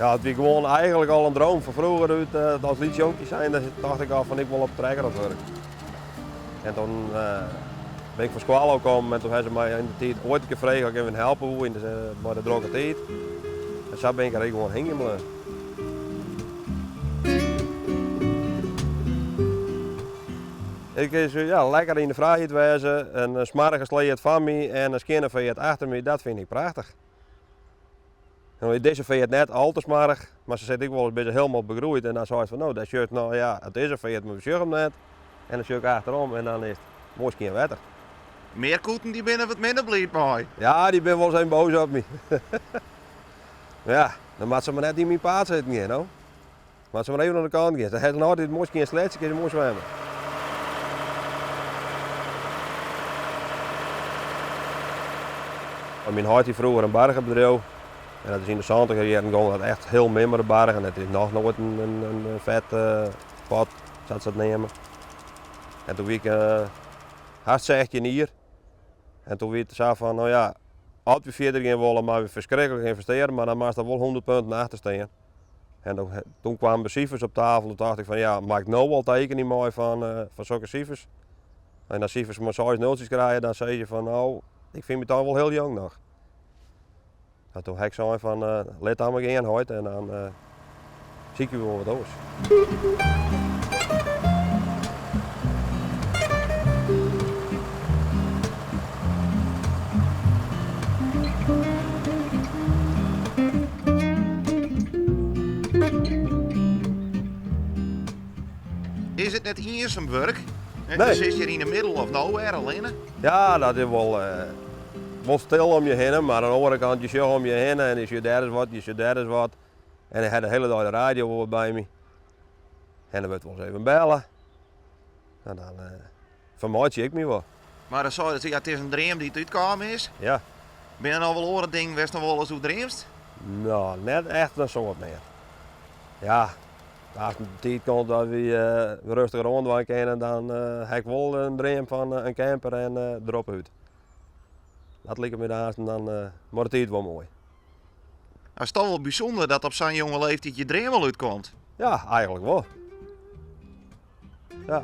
Ja, it wie gewoan eigenlik al in droom fan froeger út. As lyts jonkje zijnde tocht ik al fan ik wol op trekker op wurk. En toen bin ik fan skoalle ôfkommen en toen ha se my yn de tiid oait in kear frege of ik even helpe woe yn de, mei de drokke tiid. En sa bin ik der ek gewoan hingjen bleaun. Ik is ja, lekker yn de frijheid wêze, in smoarge sleat foar my en in skjinne feart achter my, dat fyn ik prachtich. No, dizze feart net al te smoarch, mar se sit ek wolris by se hielendal begroeid en dan seist fan no, dêr sjochst no ja, it is in feart, mar we sjogge him net. En dan sjoch ik achterom en dan is it moai skjin wetter. Mearkoeten dy binne wat minder bliid mei. Ja, dy binne wolris even boas op my. Mar ja, dan moat se mar net yn myn paad sitten gean, no. Moat se mar even oan de kant gean. Se hat noch altyd moai skjin sleatsje, kin se moai swimme. Myn heit hie froeger in bargebedriuw. En dat is yn de santiger jierren gong dat echt hiel min mei de bargen. It is noch noait in fet pot, sa't se dat neame. En toen wie ik hast 16 jier. En toen wie it sa fan, no ja, as we fierder gean wolle, moatte we ferskriklik ynvestearje, mar dan moatst der wol 100 punten achter stean. En toen kwamen de sifers op tafel, toen dacht ik fan ja, moat ik no al tekenje mei fan sokke sifers? En as sifers mei seis nultsjes krije, dan sizze je fan no, ik fyn my toch wol hiel jong noch. En toen ha ik sein fan lit dan mar gean heit en dan sykje we wol wat oars. Is it net iensum wurk? Nee. Sitst hjir yn 'e middle of nowhere allinne? Ja, dat is wol, wol stil om je hinne, mar oan de oare kant, je sjogge om je hinne en je sjogge dêr ris wat, je sjogge dêr ris wat. En ik ha de hiele dei de radio wol wat by my. En dan wurdt wolris even belle. En dan fermeitsje ik my wol. Mar dan sei ja, it is in dream dy't útkaam is. Ja. Binne der noch wol oare dingen wêr'tst noch wolris oer dreamst? No, net echt in soad mear. Ja, as de tiid komt dat wy rêstiger oan dwaan kinne, dan ha ik wol in dream fan in camper en derop út. Dat liket my de aansten dan mei de tiid wol moai. It is toch wol bysûnder dat op sa'n jonge leeftiid je dream al útkomt. Ja, eigenlik wol. Ja.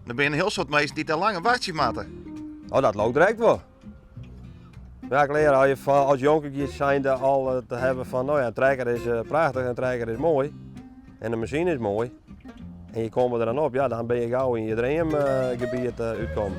Der binne in hiel soad minsken dy't dêr langer wachtsje moatte. Oh, dat loopt direkt wol. Ja, ik leer als je van, als jonkertje zijnde al te hebben van, nou ja, een trekker is prachtich, een trekker is moai en de machine is moai. En je komt der dan op, ja, dan bin je gau yn je dreamgebiet útkommen.